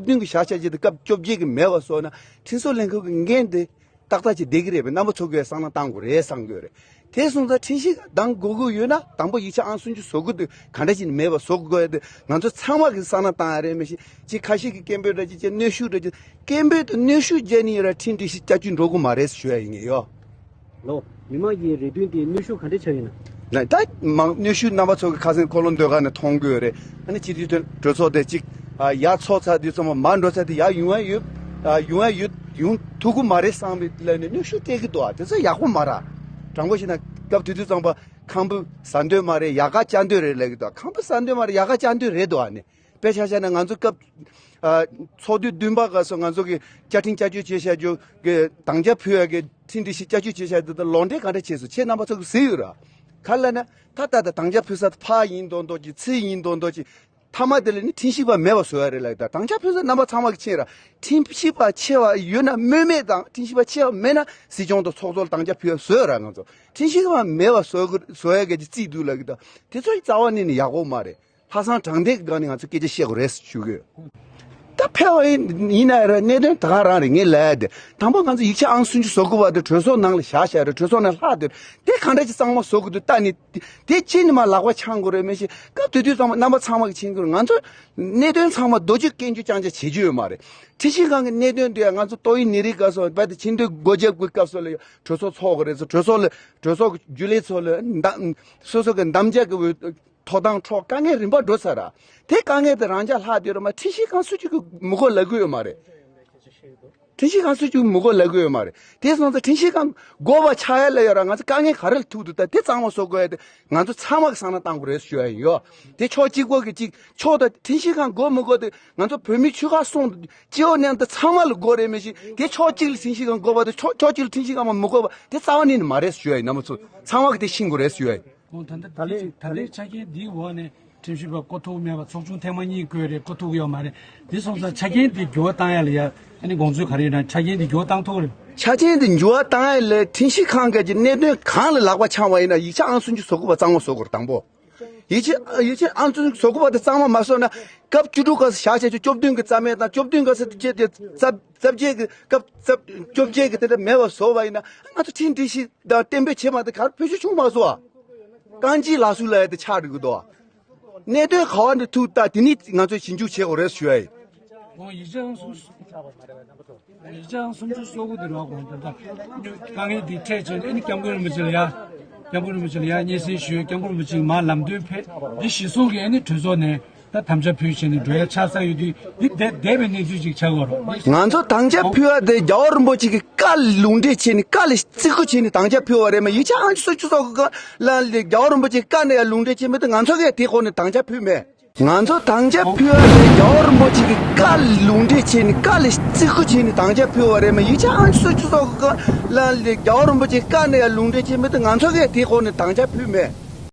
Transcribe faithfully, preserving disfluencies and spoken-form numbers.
བདུན་གྱི་བཞག་བྱ་ཅིག་དེ་སྐབས་བཅོ་བརྒྱད་ཀྱི་མེད་པ་བཟོ་ན་ཁྲིམས་བཟོ་ལྷན་ཁང་གི་འགན་དེ་ཏག་ཏག་ཅིག་བསྡད་ཀྱི་རེད་པས། རྣམ་པ་ཚོ་གིས་བསམ་བློ་བཏང་དགོས་རེད་བསམ་གྱི་ཡོད་རེད། དེ་སོང་ཙང་ཁྲིམས་ཞིབ་ཁང་གདང་དགོས་ཀྱི་ཡོད་ན་དང་པོ་ཡིག་ཆ་ཨང་སུམ་ཅུ་སོ་དགུ་དེ་ག་འདྲ་ཞིག་མེད་པ་བཟོ་དགོས་ཡ་དེ་ང་ཚོ་ཚང་མ་གིས་བསམ་བློ་བཏང་ཡ་རེད། མི་ཤེས་ཅིག་ཁ་ཤས་ཀྱིས་སྐད་འབོད་འདྲ་ཅིག་བྱས་གནོན་ཤུགས་འདྲ་ཅིག་སྐད་འབོད་དང་གནོན་ཤུགས་བརྒྱབ་ནས་ཡོད་ར་ཁྲིམས་སྒྲིག་གཞི་བསྐྱར་བཅོས་འགྲོ་གི་མ་རེད་ཞུ་ཡ་ཡིན་ངེས་ཡོད། ལོ། མི་མང་གི་རེ་འདུན་དེ་གནོན་ཤུགས་ག་འདྲ་ཆགས་ཡོད་ན། ད་མང་གནོན་ཤུགས་རྣམ་པ་ཚོ་གི་ཁ་སང་འཁོར་ལོ་ཟློས་གར་ནས་མཐོང་གི་ཡོད་རེད། ཨ་ནི་སྤྱི་འཐུས་དོན་གྲོས་ཚོགས་དེ་གཅིག་ཨ་ཡར་ཚོགས་ཚར་དུས་ཙམ་པ་མར་འགྲོ་ཚར་དུས་ཡར་ཡོང་ཡ་ཡོད། ཨ་ཡོང་ཡ་ཡོད་ཡོང་ཐུབ་ཀྱི་མ་རེད་བསམ་པའི་ལས་ནས་གནོན་ཤུགས་སྤྲད་ཀྱི་འདུག་ཨ་དེ་ཚོ་ཡག་པོ་མ་རེད། དྲང་པོ་བཤད་ན་སྐབས་དེ་དུས་ཙམ་པ་ཁང་པ་ཟ་འདོད་མ་རེད་ཡལ་ག་བཅག་འདོད་རེད་ལབ་ཀྱི་འདུག་ཁང་པ་ཟ་འདོད་མ་རེད་ཡལ་ག་བཅག་འདོད་རེད་འདུག་ཨ་ནི། དཔེ་ཆ་བཞག་ན་ང་ཚོ་སྐབས་ཨ་ཚོགས་དུས་བདུན་པ་སྐབས་སུ་ང་ཚོ་གི་བཅའ་ཁྲིམས་བསྐྱར་བཅོས་བྱས་བཞག་རྒྱུ་གི་དམ་བཅའ་ཕུལ་ཡ་གི་ཁྲིམས་སྒྲིག་གཞི་བསྐྱར་བཅོས་བྱས་བཞག་འདི་ལྟར་ལོག་འགྲེལ་ག་འདྲ་བྱས་སོང་ཁྱེད་རྣམ་པ་ཚོ་གི་གཟིགས་ཡོད་ར། ག་ལ་ན་ད་ལྟ་ད་དམ་བཅའ་ཕུལ་ས་ཕར་ཡིན་མདོག་མདོག་ཅིག་ཚུར་ཡིན་མདོག་མདོག་ཅིག་མཐའ་མ་དེ་ལ་ནི་ཁྲིམས་ཞིབ་པ་མེད་པ་བཟོ་ཡ་རེད་ལབ་ད་དམ་བཅའ་ཕུལ་ས་རྣམ་པ་ཚང་མ་གི་ཕྱིན་ར། ཁྲིམས་ཞིབ་པ་ཆེ་བ་ཡོད་ན་སྨོས་མེད་དང་ཁྲིམས་ཞིབ་པ་ཆེ་བ་མེད་ན་སྲིད་སྐྱོང་དང་ཚོགས་གཙོ་ལ་དམ་བཅའ་ཕུལ་ཡ་བཟོ་ཡ་ར། ང་ཚོ་ཁྲིམས་ཞིབ་པ་མེད་པ་བཟོ་གི་བཟོ་ཡ་གི་རྩིས་འདུག་ལབ་གི་ད་དེ་ཚོ་རྩ་བ་ནས་ནི་ཡག་པོ་མ་རེད། ལྷག་བསམ་དྲང་བདེན་གྱི་སྒང་ནས་ང་ཚོ་སྐད་ཆ་བཤད་དགོས་རེད་ཞུ་གི་ཡོད། ད་ཕལ་བ་ཡིན་ཡིན་ན་ར་གནད་དོན་ད་ག་རང་རེད་ངས་ལབ་ཡ་དེ། དང་པོ་ང་ཚོ་ཡིག་ཆ་ཨང་སུམ་ཅུ་སོ་དགུ་པ་དེ་གྲོས་ཚོགས་ནང་ལ་བཞག་བཞག་རེད། གྲོས་ཚོགས་ནང་ལྷག་དེ་དེ་ག་འདྲ་ཅིག་གཙང་མ་བཟོ་དགོས་འདུག་ལྟ་ནི་དེ་ཕྱིན་ནི་མ་ལག་པ་འཆང་དགོས་རེད། མི་ཤེས་སྐབས་དེ་དུས་ཚང་མ་རྣམ་པ་ཚང་མ་གི་མཁྱེན་གྱི་རེད། ང་ཚོ་གནད་དོན་ཚང་མ་མདོ་རྒྱུད་སྐྱོན་བརྗོད་རྐྱང་རྐྱང་བྱེད་རྒྱུ་ཡོད་མ་རེད། ཁྲིམས་ཞིབ་ཁང་གི་གནད་དོན་དེ་ང་ཚོ་ཏོག་དབྱིབས་ནད་རིགས་སྐབས་སུ་རྦད་དེ་ཆིངས་དོན་སྒོ་བརྒྱབ་དགོས་སྐབས་སུ་ལ་གྲོས་ཚོགས་ཚོགས་དགོས་རེད་ཟེར། གྲོས་ཚོགས་ལ་གྲོས་ཚོགས་ཀྱི་རྒྱུན་ལས་ཚོ་ལ་འདམ་སོ་སོ་གི་འདམ་རྒྱག་གི་འོས། ཐོབ་ཐང་འཕྲོག་དཀའ་ངལ་རིམ་པ་འགྲོ་ཚར་ར། དེ་དཀའ་ངལ་དེ་རང་འཇགས་ལྷག་བསྡད་ར་མ་ཁྲིམས་ཞིབ་ཁང་སུ་གཅིག་གིས་མི་གོ་ལབ་གི་ཡོད་མ་རེད། ཁྲིམས་ཞིབ་ཁང་སུ་གཅིག་མི་གོ་ལབ་གི་ཡོད་མ་རེད། དེ་སོང་ཙང་ཁྲིམས་ཞིབ་ཁང་དགོས་པ་ཆགས་ཡ་ལ་ཡོད་ར། ང་ཚོ་དཀའ་ངལ་ག་རེ་ལ་ཐུག་འདུག་ད་དེ་གཙང་མ་བཟོ་དགོས་ཡ་དེ་ང་ཚོ་ཚང་མ་གི་བསམ་བློ་བཏང་དགོས་རེད་ཞུ་ཡ་ཡིན་ཡོ། དེ་ཕྱོགས་གཅིག་པོ་གི་གཅིག་ཕྱོགས་དང་ཁྲིམས་ཞིབ་ཁང་དགོས་མི་དགོས་དེ་ང་ཚོ་བོད་མི་ཆོལ་ཁ་གསུམ་སྤྱི་འོག་མཉམ་དུ་ཚང་མ་ལ་དགོས་རེད། མི་ཤེས་དེ་ཕྱོགས་གཅིག་ལ་ཁྲིམས་ཞིབ་ཁང་དགོས་པ་དེ་ཕྱོགས་ཕྱོགས་གཅིག་ལ་ཁྲིམས་ཞིབ་ཁང་མ་མི་དགོས་པ་དེ་རྩ་བ་ནས་ནི་མ་རེད་ཞུ་ཡ་ཡིན། རྣམ་པ་ཚོ་ཚང་མ་གི་དེ་ཤེས་དགོས་རེད་ཞུ་ཡ་ཡིན། ད་ལྟ་ད་ལྟའི་ཆ་རྐྱེན་འདིའི་འོག་ནས་ཁྲིམས་ཞིབ་པ་བསྐོ་ཐུབ་མེད་པ་ཚོགས་ཆུང་ཐེངས་མ་གཉིས་བསྐོས་རེད། བསྐོ་ཐུབ་ཡོད་མ་རེད། འདི་སོང་ཙང་ཆ་རྐྱེན་འདི་འགྱུར་བ་བཏང་ཡ་ལ་ཡ་ཨ་ནི་དགོངས་ཚུལ་ག་རེ་ཡོད་ན། ཆ་རྐྱེན་འདི་འགྱུར་བ་བཏང་ཡ་ལ་ཆ་རྐྱེན་འདི་འགྱུར་བ་བཏང་ཡ་ལ་ཁྲིམས་ཞིབ་ཁང་གི་གནད་དོན་གང་ལ་ལག་པ་འཆང་བ་ཡིན་ན་ཡིག་ཆ་ཨང་སུམ་ཅུ་སོ་དགུ་པ་གཙང་མ་བཟོ་དགོས་རེད་དང་པོ། ཡིག་ཆ་ཡིག་ཆ་ཨང་སུམ་ཅུ་སོ་དགུ་པ་དེ་གཙང་མ་མ་བཟོ་ན་སྐབས་བཅུ་དྲུག་སྐབས་སུ་བཞག་བྱས་ཆོག་བཅུ་བདུན་གྱི་རྩ་མེད་དང་བཅུ་བདུན་སྐབས་སུ་བཅད་དེ་རྩ་རྩ་བརྒྱད་ཀྱི་སྐབས་རྩ་བཅོ་བརྒྱད་ཀྱི་དེ་འདྲ་མེད་པ་བཟོ་བ་ཡིན་ན་ང་ཚོ་ཁྲིམས་སྒྲིག་གཞི་དང་གཏན་འབེབས་བྱས་མ་ཐག་གར་བེད་སྤྱོད་བྱུང་མ་སོང་ཨ། རྐང་རྗེས་ལག་སུ་ལ་ཡ་དེ་ཆགས་འགྲོ་གི་འདུག་ཨ། གནད་དོན་ག་བ་འདི་ཐུག་ལྟ་དེ་ནི་ང་ཚོས་ཞིབ་འཇུག་བྱེད་དགོས་རེད་ཞུ་ཡ་ཡིན། ཁོང་ཡིག་ཆ་ཨང་སུམ་ཅུ་ཡིག་ཆ་ཨང་སུམ་ཅུ་སོ་དགུ་དེ་རོགས་གོང་དེ་དག་དཀའ་ངལ་འདི་འཕྲད་བྱས་ནས་ཨ་ནི་སྐྱབས་མགོན་རིན་པོ་ཆེ་ལ་ཡ། སྐྱབས་མགོན་རིན་པོ་ཆེ་ལ་ཡ་སྙན་སེང་ཞུས། སྐྱབས་མགོན་རིན་པོ་ཆེ་གིས་མར་ལམ་སྟོན་ཕེབས། འདི་གཞི་བཟུང་གིས་ཨ་ནི་གྲོས་ཚོགས་ནས་ད་དམ་བཅའ་ཕུལ་བྱས་ནས་འགྲོ་ཡ་ཆགས་ཚར་ཡོད་དུས་འདི་འདས་འདས་པའི་གནས་ཚུལ་ཅིག་ཆགས་ཡོད་རེད། ང་ཚོ་དམ་བཅའ་ཕུལ་བ་དེ་རྒྱལ་བ་རིན་པོ་ཆེ་གི་བཀའ་ལུང་འདྲེན་བྱས་ནས་བཀའ་ལ་བརྩི་བཀུར་བྱས་ནས་དམ་བཅའ་ཕུལ་བ་རེད་མ་ཡིག་ཆ་ཨང་ཅི་སོ་ཅི་སོགས་ཀྱི་བཀའ་ལ་རྒྱལ་བ་རིན་པོ་ཆེ་བཀའ་ནས་ཡ་ལུང་འདྲེན་བྱས་མེད་དུས་ང་ཚོ་གས་དེ་ཁོ་ནས་དམ་བཅའ་ཕུལ་མེད། ང་ཚོ་དམ་བཅའ་ཕུལ་བ་དེ་རྒྱལ་བ་རིན་པོ་ཆེ་གི་བཀའ་ལུང་འདྲེན་བྱས་ནས་བཀའ་ལ་བརྩི་བཀུར་བྱས་ནས་དམ་བཅའ་ཕུལ་བ་རེད་མ་ཡིག་ཆ་ཨང་ཅི་སོ་ཅི་སོགས་ཀྱི་བཀའ་ལ་རྒྱལ་བ་རིན་པོ་ཆེ་བཀའ་ནས་ཡ་ལུང་འདྲེན་བྱས་མེད་དུས་ང་ཚོ་གས་དེ་ཁོ་ནས་དམ་བཅའ་ཕུལ་མེད།